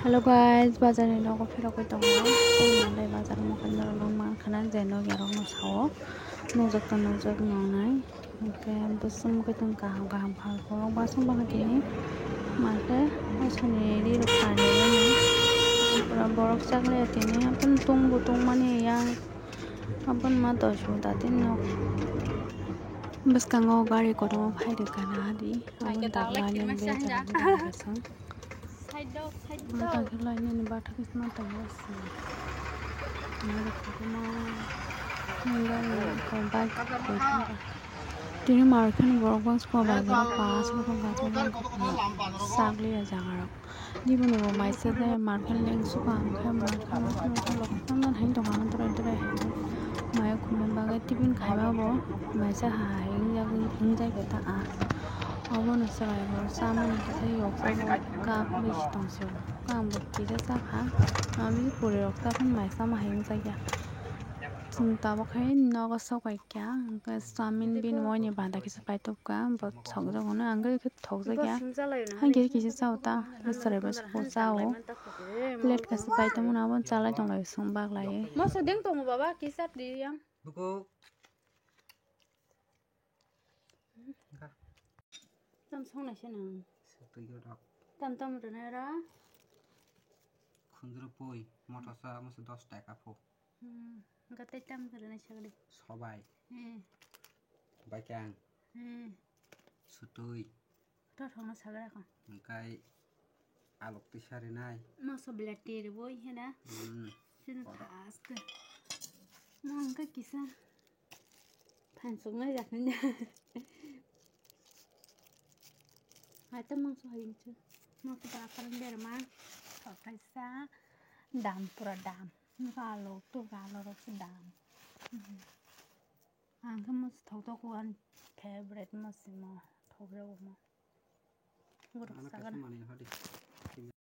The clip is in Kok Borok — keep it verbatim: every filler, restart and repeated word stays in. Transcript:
Hello guys, bazar ni nogo phirogwi tongo. Tei manwi bazar o mokol norok nang mankha na je nokya rok no sao. Nukjak to nukjak nang nai. Hwnkhe bwswk mokol tong kaham kaham phalko rok baswk bahai tini. Mankhe asoni ri rok kani rw no. Pura borok chak laiya tini. Aboni tungbo tungmani yang. Aboni ma dosh bo da tin nok. Bwskango gari kotorma phai rwkha na hadi. Aboni dagla yang bejak. Side dok, side dok. Mata khe lainani bathak khe ma tongo se. Mari kotorma. Nang gari ko bike ko thangkha. Tini mar kheno borok bangso bazar o pas rok bachai rok sakliya jaga rok. Nini bo maisa de mar kheno lengsu kaham khe mar kheno lok tamdan hai tongo ang drai drai hai. Maya khumui bagwi tiffin khaiba bo maisa hai wngya wngya khe ta a. Obono chwrai bo chamani kisa yoksa bo cup bai se tong se. Ang bo kisa cha kha. Ami puri rok ta phano mai chama hai wngjakya. Chwng tabuk hai nogo sok bai kha, hwnkhe chowmin bini waini banda kisa paitubkha, bo sokjak hwnwi ang khe thokjakya. Hai khe kisa chao ta, chwrai bo sabo chao. Plate kasa paitongmani abo chalai tonglai chwng baglai. Moso deng tongo baba, kisa di yang. Buku. Tam song nai se nang. Sotwi yo dok. Tam tam rwna ra. Khunjuru pui, motosa moso dos taka pho. Hmm, hwnkhe tei tam rwna sagdi. Sobai. Hmm. Baikang. Hmm. Sotwi. Tothokno sagra kho. Hwnkhe alok twi sarinai. Moso belati rwboi hena. Hmm. Sini koda. Fast. Mo hwnkhe kisa. Phansuknai jakni. Hai ta mangso hai inchu. Mangso ta akarang berma. Sokaisa. Dam pura dam. Galo to galo rok se dam. Ang khe mos thok thok ani favorite mos mo thok rok mo. Borok ano sagana. Kaisa manwi hodi.